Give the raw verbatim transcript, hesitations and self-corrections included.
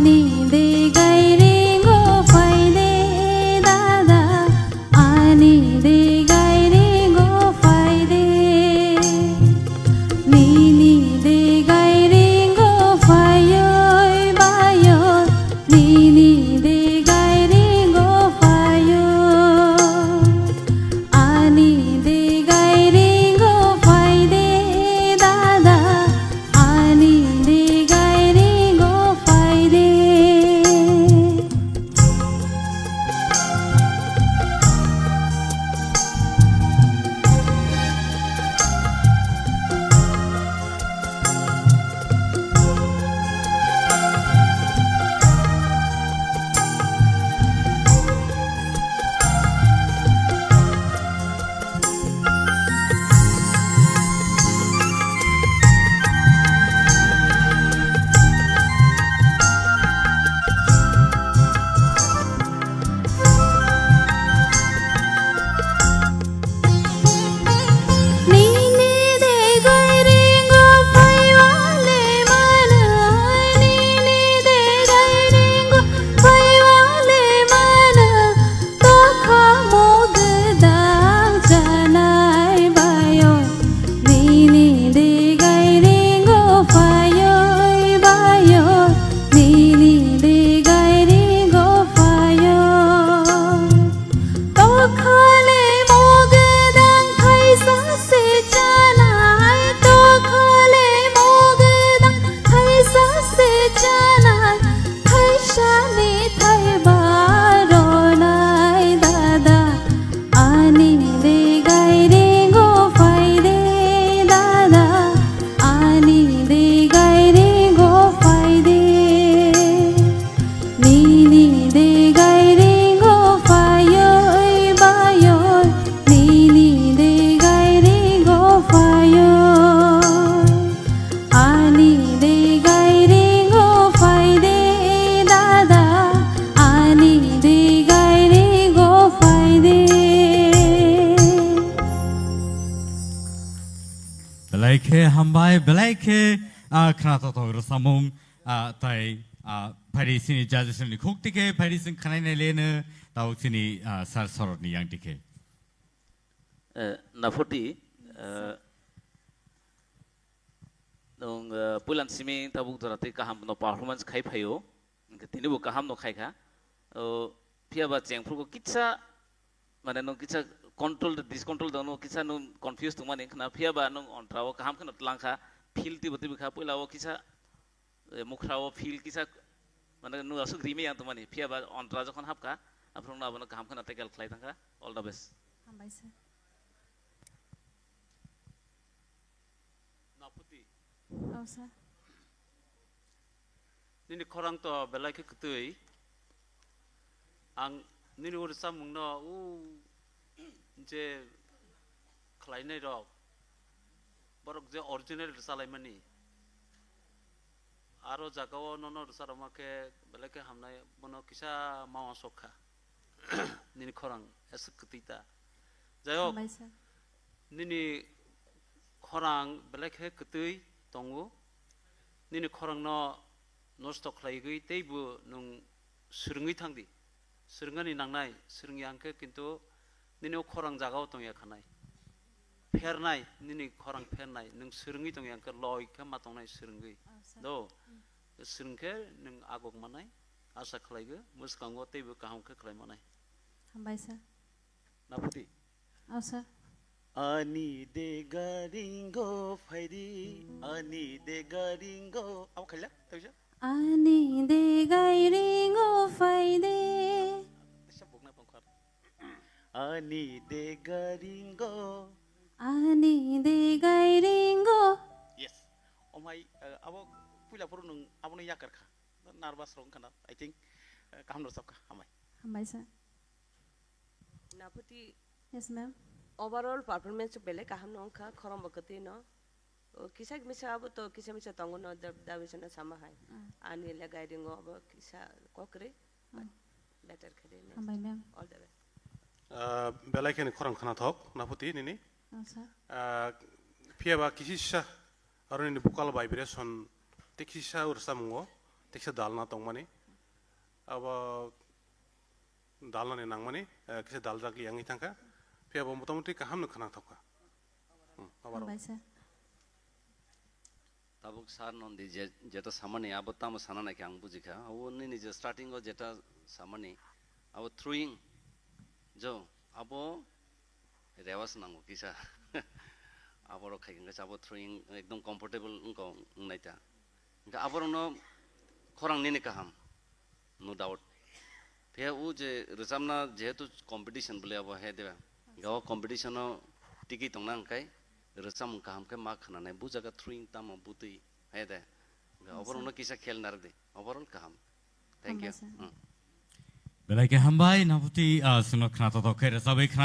Ani de gairingo phaide dada, ani de gairingo phaide. Nini de gairingo phaioi baio, nini de gairingo phaio. Ani de gairingo phaide dada, ani de gairingo phaide. Nini de gairingo phaiwale mano, nini de gairingo phaiwale mano, tokha mo gwdang chanai baio. Nini de gairingo phaioi baio, nini de gairingo phaio. Tokhale mo gwdang thaisa se chanai, tokhale mo gwdang thaisa se chanai, thaisa ni thai baronai dada, ani de gairingo phaide dada, ani de gairingo phaide. Nini de gairingo phaioi baio, nini de gairingo phaio. Ani de gairingo phaide dada, ani de gairingo phaide. Belai khe hambai, belai khe, ah, khna totok rwsamung. Ah, tai, ah, phaidi sini judges ni khuk tike, phaidi sing khanai nai leno, tau sini, ah, sar sorot ni yang tike. Eh, Naphuti, eh, nung, eh, puilan simi tabuk dora tei kaham no performance khai phaio, hingke tini bo kaham no khai kha. O, phiya ba chengphru ko kitsa, mane nung kitsa control, discontrol dong no kitsa nung confuse tong mani khna, phiya ba nung ontra o kaham kheno tlang kha, feel tibo tibi kha, puila o kitsa eh, mukhrao feel kisa, mane, nung aswk rimi yang tongmani, phiya ba ontra jokhon hapkha, aphuru no abono kaham kheno tackle khlai thangkha. All the best. Hambai sir. Naphuti. Oh, sir. Nini khorang to belai khe kwtwi. Ang nini o rwchapmungno o je khlainai rok, borok je original rwchalaimani, aro jagao nono rwcharokma khe belai khe hamnai, bono kisa ma uansuk kha. Nini khorang aswk kwtwi ta. Jai hok, hambai sir. Nini khorang belai khe kwtwi tongo. Nini khorangno nosto khlaigwi teibo nwng swrwngwi thang di. Swrwngani nangnai, swrwngya hwnkhe kintu nini o khorang jagao tongya khanai. Phernai, nini khorang phernai, nwng swrwngwi tongya hwnkhe loi khe ma tongnai swrwngwi. Oh, sir. Do, hmm, swrwng khe nwng agok manai, asa khlaigo, mwskango teibo kaham khe khlai manai. Hambai sir. Naphuti. Oh, sir. Ani de garingo phaidi, ani de garingo. Abo khaila, tawisa? Ani de garingo phaidi. Tawisa bukna pangkhar. Ani de garingo. Ani de garingo. Yes. Omhai, eh, abo puila phuru nwng abono yakar kha. Nervous rok wngkha na, I think, eh, kaham rwchapkha, hambai. Hambai sir. Naphuti. Yes, ma'am. Overall performance belai kaham no wngkha, khorang bo kwtwi no. O, kisa misa abo to kisa misa tongo no, da-, dabi sano sama hai. Ah. Ani le guiding o abo kisa kokri, but, mm, better khe de next. Hambai, ma'am. All the best. Ah, belai kheno khorang khna thok, Naphuti nini. Oh, sir. Ah, phiya ba kisisa aro nini vocal vibration tei kisa rwchapmungo teksa dalna tongmani, abo dalnani nangmani, eh, kisa daljak yang wngwi thangkha, phiya bo motamoti kaham no khwnathok kha. Hmm, abar. Hambai sir. Tabuk sir noni je, jeta samani abo tamo sana naikhe ang bujikha. Abo nini je starting o jeta samani abo throwing jo abo rewas nango kisa. Aborok khai khe abo throwing ekdom comfortable wngkha wngnai ta. Hingkhe aborokno khorang nini kaham, no doubt. Phiya o je rwchapna jehetu competition bole abo he de. Hingkhe o competition o tiki tongna hingkhe rwchapmung kaham khe ma khwnanai, bo jaga throwing tamo bwtwi he de. Hingkhe oborokno kisa khel narwk di, overall kaham. Thank you. Hambai sir. Hmm. Belai khe hambai, Naputi, ah, chwngno khna totok khe rwchabwi khna